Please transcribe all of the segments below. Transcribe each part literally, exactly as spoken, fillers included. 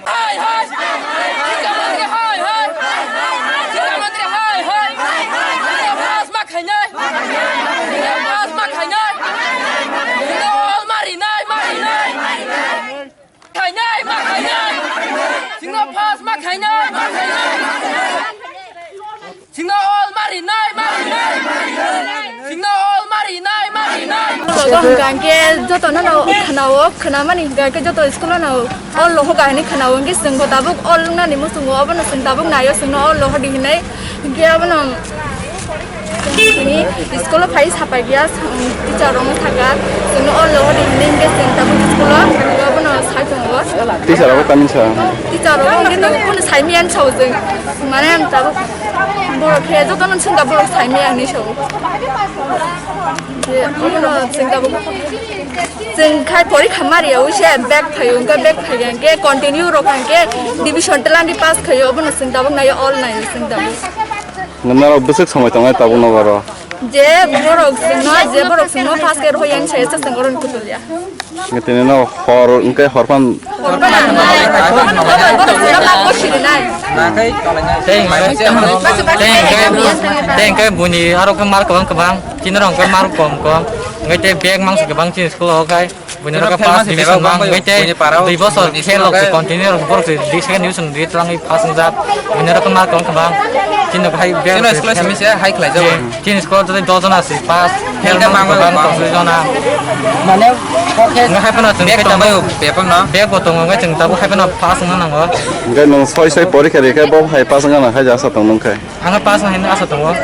Hai, hai! Sikha mantri, hai, hai! Sikha mantri, hai, hai! Pass ma khainai! Pass ma khainai! Sino all marinai, marinai! Khainai, ma khainai! Sino pass ma khainai, ma khainai! Sino all marinai, marinai! Sino all marinai, marinai! Logo hwnkha hwnkhe jotono no khwnao, khwnamani hwnkha hwnkhe joto school-o no all loho ga hinwi khwnao, hwnkhe chwngbo tabuk all wngnani muchungo, obono chwng tabuk naio, chwngno all loho di hinwi. Hwnkhe abono chwngni school-o phai sapai ya, teacher rokno sakha, chwngno all loho di hinwi, hwnkhe chwng tabuk school-o abono sai tongo. Teacher rok tamni sa? Teacher rok hwnkhe tabuk phano saimiyani sao chwng, mane tabuk borok khe jotono chwngkha borok saimiyani sao. Obono chwng tabuk, chwng khai porikha mariya, ui se back phaio, hwnkhe back phaiya hwnkhe continue rok hwnkhe division twlangwi pass khaio, obono chwng tabuk naio, all naio chwng tabuk. Norok bwswk somoi tongnai tabuk nogo oro? Je borok chwngno, je borok chwngno pass khe rohorya hinwi saisa chwng oroni kutulya. Tini no hor, hwnkhe hor phan. Hor phan. Borok chwngno mago sirinai. Tei hwnkhe, tei hwnkhe, tei hwnkhe buini aro khe mark kwbang kwbang. Chini rok hwnkhe mark kom kom. Hwnkhe tei bag mangsa kwbang chini school o khai. Buini rok khe first division mang, hwnkhe tei dui bosor fail rok se continue rok borok se di second division di twlangwi first wngjak. Buini rok khe mark kwbang kwbang. Chini rok hai bag chini school o simi se hai khlaijak. Chini school o jodi dos jona se pass, fail mang kwbang dos jona. Mane, hwnkhe hai phano chwng bag tongo, bag bo tongo, hwnkhe chwng tabuk hai phano pass wngna nango. Hwnkhe nwng soi soi porikha rikhe bo hai pass wngna nang hai asa tong nung khe. Ang pass wngna hinwi asa tongo.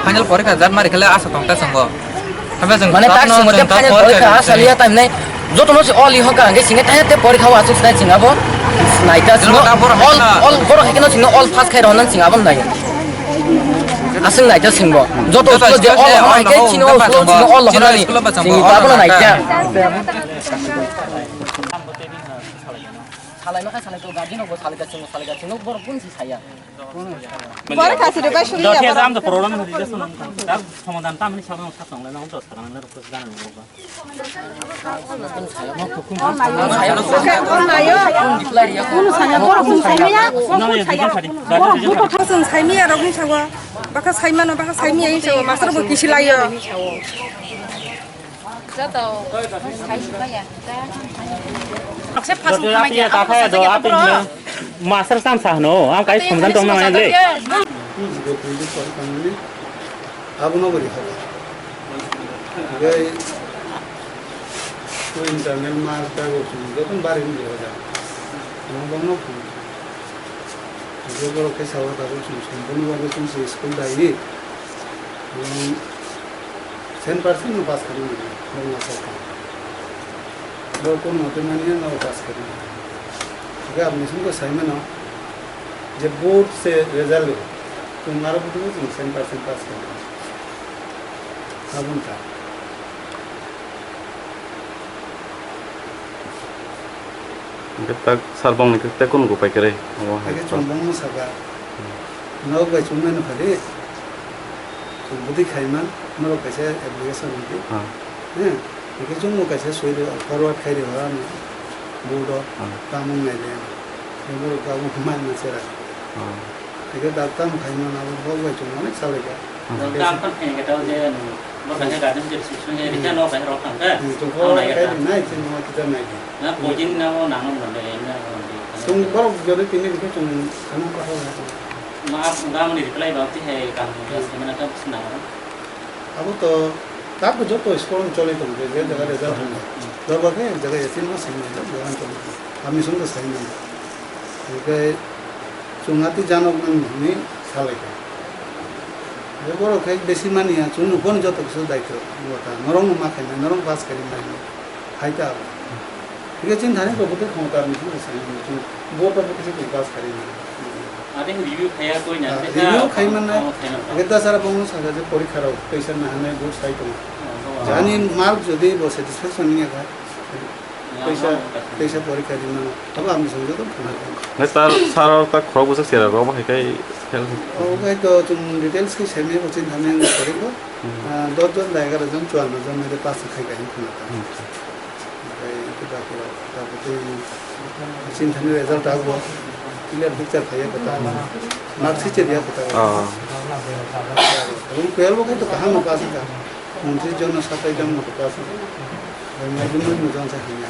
Final porikha jat mari khe le asa tong ta chwng bo. Mane tak swngo je final porikha asaliya tamni jotono se oli hoka hwnkhe singkhe tanya te porikha o achuk sai chwng abo naita chwng all, all borok hai kheno chwng all pass khai rw nang chwng abo nai. Aswk naita chwng bo joto school je all hwnai khe chini o school chwng all hwnani chwng abo naita. Salai ma kha salai to guardian rok bo salai ka chwng salai ka chwng borok kun si saya. Pore khasi rw bai suri ya. Dotya jam da problem hadi jasun. Dak somadan ta mani sabang sa tong le na dos tong le rok jana ni rok. Kunu saya borok kun saya ya. Borok kun saya. Borok buto thang sung saya ya rok ni sawa. Baka saya mano baka saya ya ini sawa. Master bo kisi layo. Joto sai sukha ya. Nokse phasung khamai ya, apo sa ya, apo. Master sam sa hano, ang kai songdan tong nang le. Abono bari hoda. Gai ko internal mark ta go sung, joto bari ni hoda. Nong bang no phung. Abo borok khe sawa tabuk chwng sambono bagwi chwng se school dai. Chwng cent percent no pass kharwi mano, borok ma sakha. Borok kono mote manya no pass kharwi mano. Hwnkhe aboni simi bo sai mano je board se result o chwng aro butugo chwng cent percent pass kharwi mano. Aboni ta. Hingke tak sir bongni khe tei kunu upai kwrwi obo hai. Hingke chwng bongno saka, nok bai chwng nai nukha di, chwng bwtwi khaiman, norok kaisa application rwdi. Ah. He, hingke chwngno kaisa swi rw, forward khai rw ani board o, ah, tamung nai le, borok tabuk mai ma chera. Ah. Hingke dak tamo khaimano abo bok bai chwng onek salai kha. Hmm. Dak tamo khaina khe tamo je, hmm, bo kaisa garden je sung je, hmm, rikha no kaisa rok thang kha. Hmm, chwng abo nai kha. Nai, chwng no kita nai kha. Na, hmm, pojin na o nang no le, na o le. Chwng borok jodi tini rikha chwng khana kha. Ma, abo da mani reply ba ti hai kam, hmm, ya, se mana ta sna. Abo to tabuk joto school choli tongo, je jaga result hwnwi. Dorbar khe jaga ya tin mas hwnwi jaga tong. Ami song to sai nang. Hingke chwng atwi janok nang hwnwi salai kha. Bo borok khe besi mani ya, chwng no bono joto kisa daityo. Bo ta norok no ma khainai, norok pass khainai. Hai ta abo. Hingke chini thani to bwtwi khongo ta missing khe sani missing. Bo to bwtwi se pass khainai. Ade review khaya koi na. Ah, review khai manna. Oh, khai manna. Hingke dasara bongno saka je porikha rok kaisa nahanai bo sai tongo. Oh, oh. Jani mark jodi bo satisfaction ni kha. Teisa, teisa porikha rimano. Abo ang chwng joto khna. Nai sir, sir ta khorok bwswk sera rok bo hai khai fail. O khai to chwng details khe semi ko chin thani ang kori ko. Hmm. Ah, dos jon da egaroh jon, chuanno jon nai pass khai khai khna ta. Hmm. Khai to ba ko ta ko te chin thani result abo clear picture khai ko ta. Mark sheet ya ko ta. Ah. Abo fail bo khai to kaham pass ka. Untris jon na satai jon no pass. Nai dum no jon sa hanya.